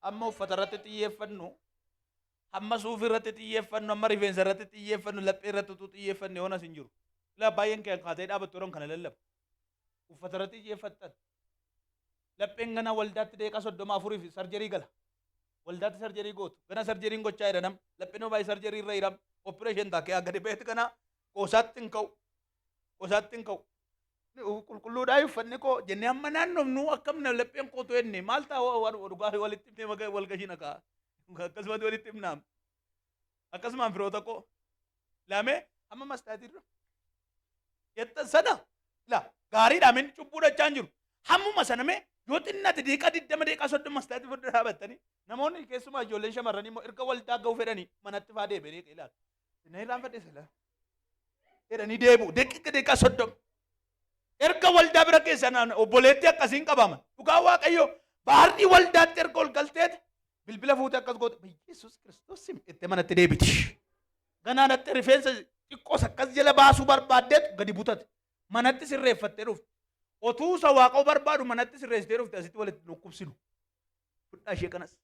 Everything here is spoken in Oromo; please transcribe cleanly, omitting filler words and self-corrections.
Amma uffata irratti xiyyeeffannu, hamma suufii irratti xiyyeeffannu, hamma rifeensa irratti xiyyeeffannu, laphee irratti utuu xiyyeeffanne yoon as hin jiru. Ilaa baay'een kee kaatee dhaabattu yeroon kana lallabu. Uffata irratti xiyyeeffattan. Lapheen gana waldaatti daqiiqaa 34 fi sarjarii gala. Waldaatti sarjarii gootu. Gana sarjariin gochaa jira nam. Lapheen baay'ee sarjarii irra hiram. Operation ta'a gadi ba'eeti kana qoosaatti hin ka'u. Qoosaatti hin ka'u. Qulqulluudhaa uffanni koo jennee hamma naannofnu akkam na lapheen kootu jenne maal ta'a dhugaa walitti himnee wal gashina ka'a. Akkasumatti walitti himnaam. Akkasumaan firoota koo. Laamee hamma mastaatii dura. Jettan sana la gaariidha min cubbuu dachaa hin jiru. Hammuma sana mee yoo xinnate daqiiqaa 20 daqiiqaa 30 mastaatii fuuldura dhaabattanii namoonni keessumaa ijoolleen shamarranii immoo erga waldaa ga'uu fedhanii manatti faa deebi'anii ilaalu. Na irraanfadhe sila. Jedhanii deebi'u daqiiqa daqiiqaa 30. Erga waldaa bira keessan obboleettii akkasiin qabaman. Dhugaa Waaqayyoo baarrii waldaatti erga ol galteeti bilbila fuutee akkas goote Yesuus Kiristoos itti manatti deebiti. Ganaa natti rifeensa xiqqoos akkas jala baasuu barbaaddeetu gadi butate. Manatti sirreeffattee dhufte. Otuu isa Waaqoo barbaadu manatti sirreessitee dhufte asitti walitti dhukkubsinu. Fudhaa ishee kanas.